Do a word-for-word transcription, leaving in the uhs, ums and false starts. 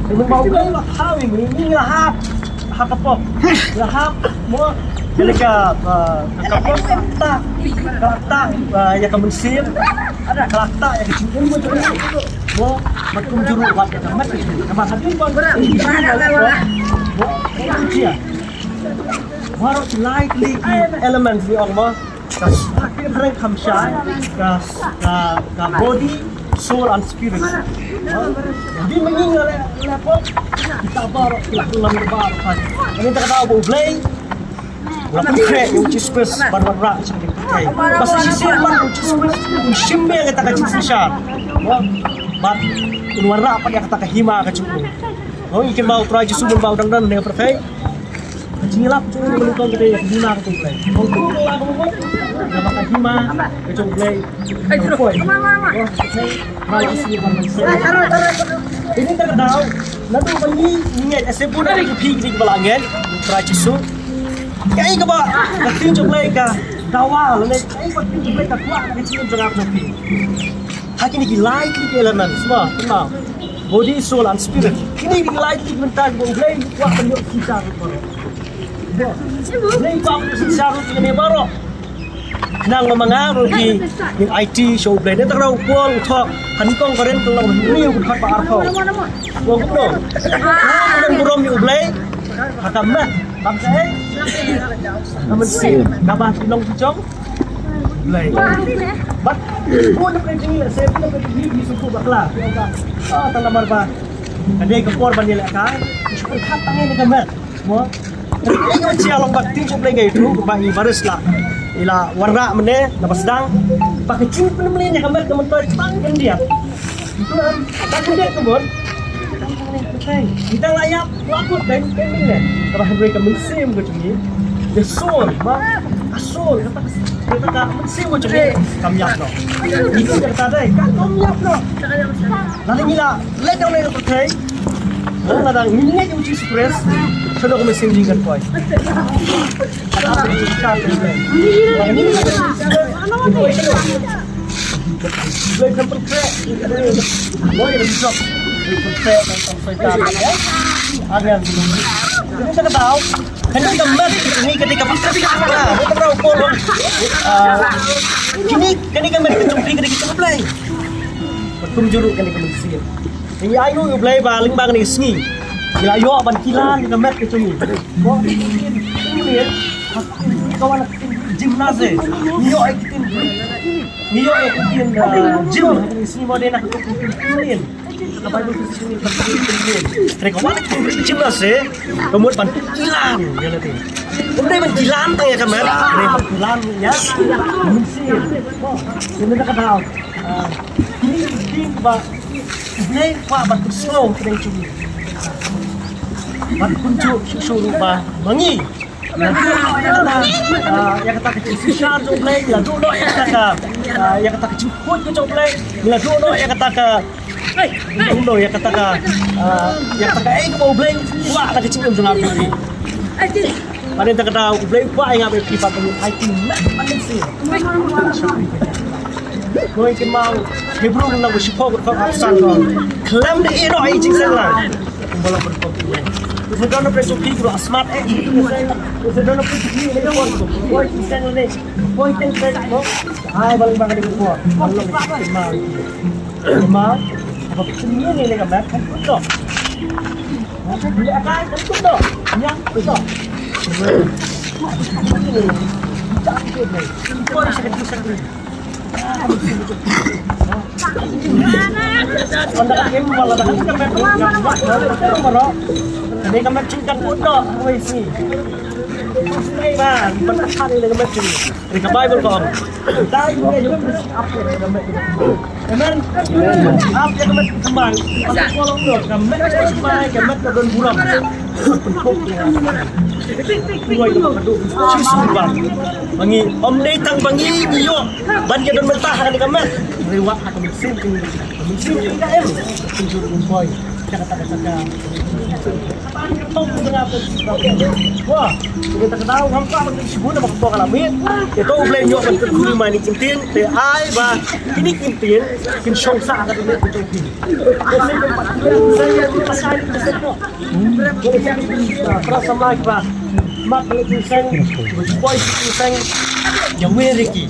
Te mynba U Blei u la thaw ïa ngi, ngi la hap ha ka pop. Ngi la hap mo, ïa ka, uh, ka pop ka la tah, ka la tah, uh, ïa ka mynsiem, ka la tah ïa ka jingim mo. Mo, bad kumjuh ruh bad ïa ka met. Namar hadien ba mo, mo, baroh ki lai tylli ki elements ngi ong mo. Ka, ka, ka, ka, ka body, soul and spirit. Hadien ba ngi la leh, la leh pop, kita baroh ki la kyllon baroh. Hadien kata ka daw ba U Blei u la pynkhreh ïa U Jisu Khrist ban wanrah sha ka pyrthei. Ba sa shisien pat U Jisu Khrist un shim ïa kata ka jingsynshar. Bad un wanrah pat ïa kata ka hima ka jong u. Ngi kynmaw U Trai Jisu mynba u dang don ha pyrthei. Ka jingïalap jong u ka long kata ïa ka hima ka jong U Blei. Hangtu ka la ka mut, namar ka hima ka jong U Blei. Ai, terus. Poi. Ba la shisien ban mynsiem. Ini ka daw, naduh ba ngi ngeit, ase bun ki phi ki ba la ngeit, Trai Jisu. Kaei kaba ka ktien jong U Blei ka dawa lane kaei kaba ka ktien jong U Blei ka kwah ka jingim jong nga jong phi. Ha kine ki lai tylli ki elements mo, kynmaw. Body, soul and spirit. Kine ki lai tylli ki bynta kiba U Blei u kwah ban ïoh synshar ruh baroh. U Blei u kwah ban ïoh synshar ruh kine baroh. Khnang ba ma nga ruh ki, ngin aiti sha U Blei. Nangta ka daw u Paul u thoh ha nyngkong Korinth ka lynnong hynriew ka dkhot ba arphew. U ong kumno? Uei uba don burom ïa U Blei? Ha ka met. Bad kaei? Ka mynsiem. Kaba ki long ki jong Blei. Bad bun na pdeng jong ngi lehse, bun na pdeng jong ngi ki sngewthuh bakla. Ki ong ba, ah, tang namar ba ka dei ka por ban ïalehkai, ki shu pyrkhat tang ïa ka met. Mo? Ka dei ka jingïalong ba ka ktien jong U Blei ka ïathuh ba i baris la, i la wanrah mynne na ba sdang ba ka jingpynmlien ïa ka met ka myntoi tang khyndiat. Ito em, tang khyndiat ka mut. Ngi dang la ïap, la kut dei, dei mynne. Kaba hynrei ka mynsiem ka jong ngi, the soul, ma, ka soul, kata, kata ka mynsiem ka jong ngi kam ïap noh. Ngi kut kata dei, ka kam ïap noh. Lada ngi la leit noh na pyrthei, lada ngi ngeit ïa U Jisu Khrist, shano ka mynsiem jong ngi kan poi? Kata ka mynsiem ka jong ngi. Lada ngi ngeit ïa U Jisu Khrist, kan poi shano? Blei kan pyntrei. Blei kan pyntrei. Blei kan pyntrei. Blei kan pyntrei. Kane ka daw, kane ka met, kane, kane ka met, kane ka met, ah, kane, kane ka met ka jong phi, kane ka jong Blei. Bad kumjuh ruh kane ka mynsiem. Ngi ainguh ïa U Blei ba lyngba kane ka sngi ngi la ïoh ban kilan ïa ka met ka jong ngi. Mo, ka wan ka ktien Greek, gymnaze. Ngi ïoh ïa ka ktien Greek. Ngi ïoh ïa ka ktien, ah, gym. Ka sngi mo dei na ka ktien Greek. Ka Baibl ka ktien Greek, ka ktien Greek. Hynrei ka wan ka ktien Greek gymnaze, ka mut ban kilan ïa lade. Ym dei ban kilan tang ïa ka met, hynrei ban kilan ïa ka mynsiem. Mo, ïa mynta ka daw. Ah, kine ki ktien ba U Blei u kwah ban pynsngew ha pdeng jong ngi. Ban kumjuh shuh shuh ruh ba ma ngi ngi la duh noh ïa kata, ah, ïa kata ka jingsynshar jong U Blei, ngi la duh noh ïa kata ka, ah, ïa kata ka jingkhuid ka jong U Blei, ngi la duh noh ïa kata ka, duh noh ïa kata ka, ah, ïa kata kaei kaba U Blei u kwah na ka jingim jong nga bad phi. Bad mynta ka daw U Blei u kwah ïa nga bad phi ban aiti met bad mynsiem. Ngi kynmaw Hebru lynnong ba shiphew ka dkhot khatsan ka ong, khlem da ïehnoh ïa i jingseng lang. Kumba long ba dkhot. Te sa don na pdeng jong phi kaba smat eh. Te sa don na pdeng jong phi kaba poi jingseng lane poi teng teng mo. Ai ba long ba ka dei ka por. Ba long ba kynmaw. Kynmaw. Haba phi sngewthuh ïa ka met kan kut noh. Ïa ka kan kut noh. Ïa kut noh. Poi sa ka jingseng. Amen. Ap ïa ka met ka thymmai. Ka met ka thymmai, ka met ka don burom. Pynkup ïa nga. Pynkup ïa nga. Jisu ba. Ba ngi ym dei tang ba ngi ïoh ban ïa don mynta ha kane ka met. Hynrei wat ha ka mynsiem jong ngi. Ka mynsiem jong ngi ka em. Pynjur pynpoi. Wah, kita kata ngam ka ban shibun ba ka la mit. Ito u Blei ñiuh ban kyrkhu ïa kine ki ktien, te ai ba kine ki ktien kin shong sah ha ka met jong phi. Para samla kiba mat ka leh jingïaseng, boi jingïaseng, ïa wer ïa ki.